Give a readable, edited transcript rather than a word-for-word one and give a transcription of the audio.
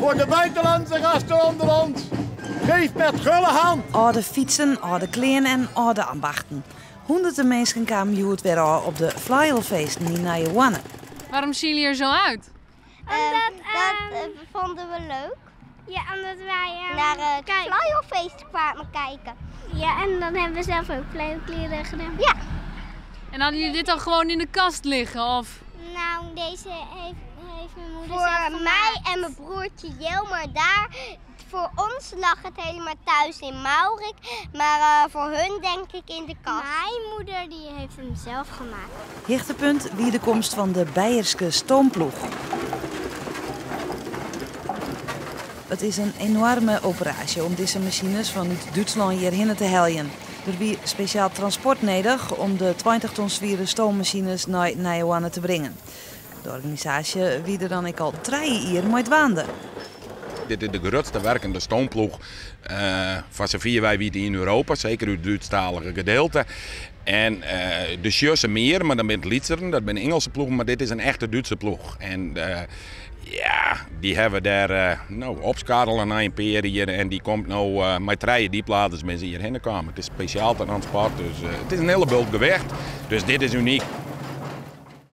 Voor de buitenlandse gasten onder ons, geef met gulle hand. Alde fytsen, alde klean en alde ambachten. Hûnderten minsken kamen hjoed wer ôf op de Flaeijelfeesten yn Nijehoarne. Waarom zien jullie er zo uit? Omdat, Dat vonden we leuk. Ja, omdat wij Naar het kijk. Flaeijelfeest kwamen kijken. Ja, en dan hebben we zelf ook kleren gedaan. Ja. En hadden jullie dit al gewoon in de kast liggen? Of? Nou, deze heeft mijn moeder zelf Voor gemaakt. mij en mijn broertje Jelmer daar. Voor ons lag het helemaal thuis in Maurik. Maar voor hun denk ik in de kast. Mijn moeder die heeft hem zelf gemaakt. Hichtepunt wie de komst fan de Beierske stoomploech. It is in enoarme operaasje om dizze masines fan út Dútslân hjirhinne te heljen. Der wie spesjaal transport nedich om de 20 ton swiere stoommasines nei Nijehoarne te bringen. De organisaasje wie der dan ek al 3 jier mei dwaande. Dit is de grutste werkende stoomploech, foar safier wy witte yn Europa, seker út it Dútsktalige gedeelte. En de sjusse mear, mar dan binne it lytseren, dat binne Ingelse ploegen, mar dit is in echte Dútse ploech. En dy hawwe dêr no opskarrele nei in pear jier en dy komt no mei 3 diepladers binne se hjirhinne kaam. It is spesjaal transport, dus it is in hiele bult gewicht, dus dit is unyk.